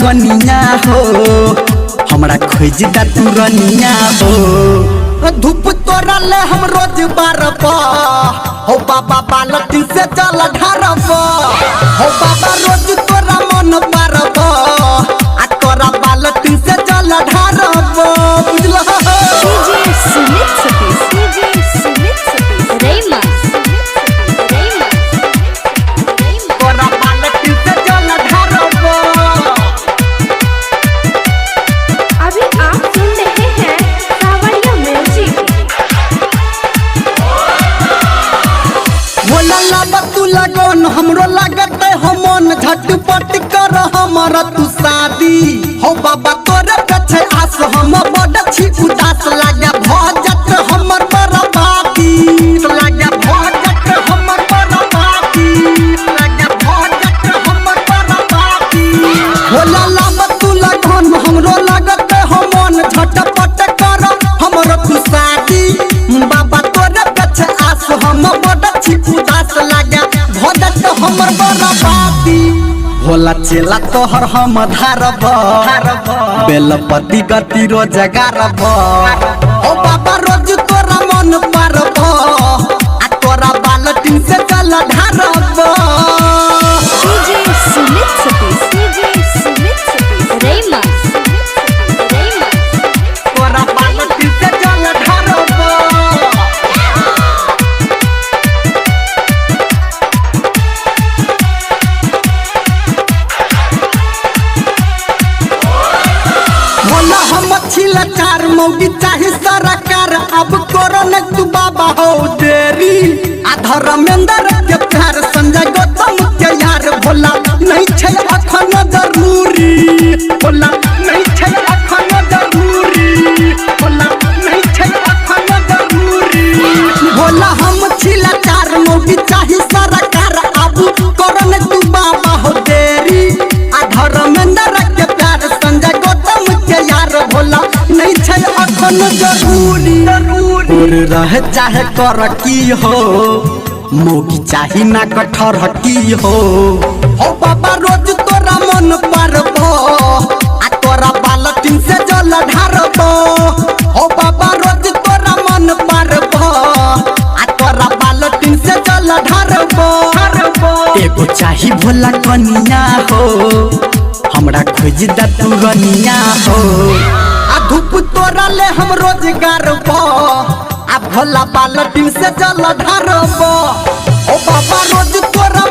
कनिया हो, हमरा खोज दा तू रनिया हो। धूप तोरा ले हम रोज बारब हो बाबा बालटी से जल ढारब हो बाबा रोज तोरा मन पारब आ तोरा बालटी से जल ढारब बुझल। DJ Sumit Satish, DJ Sumit Satish, Rayma, Rayma, Rayma. तोरा बालटी से जल ढारब। अभी आप सुन रहे हैं सावरिया म्यूजिक। भोला लाबा तू लगन हमरो लागत हो मन, झटपट कर हमारा तू शादी हो बाबा तोरे पछे आस हम बड़ छी उदास लागे भजत हमर बर्बादी लागे भजत हमर बर्बादी लागे भजत हमर बर्बादी। भोला लाबा तू लगन हमरो लागत हो मन, झटपट कर हमर तू शादी बाबा तोरे पछे आस हम बड़ छी उदास लागे भजत हमर बर्बादी। भोला चेला तोहर हम धारब बेलपति गति रोज गारब ओ बाबा रोज तोरा मन पारब आ तोरा बालटी से जल ढारब। DJ Sumit Satish, DJ Sumit Satish, Rayma, Rayma. तोरा बालटी से जल ढारब। भोला हम छिला चार मौगी चाहे सरकार अब करो न तू बाबा हो देरी आ धर्मेंद्र के प्यार संजय गौतम के यार भोला नहीं छै अखन जरूरी भोला नहीं छै अखन जरूरी भोला नहीं छै अखन जरूरी। भोला हम छिला चार मौगी चाहे सरकार अब करो न तू बाबा हो देरी आ धर्मेंद्र के प्यार संजय गौतम के यार भोला नहीं छै अखन जरूरी। और रह चाहे कर की हो मौगी चाही ना कठर की हो बाबा रोज तोरा मन पारब आ तोरा बालटी से जल ढारब हो बाबा रोज तोरा मन पारब आ तोरा बालटी से जल ढारब। एगो चाही भोला कनिया हो, हमरा खोज दा तू रनिया हो आ धूप तोरा ले हम रोजगार आ भोला बालटी से जल ढारब ओ बाबा रोज तोरा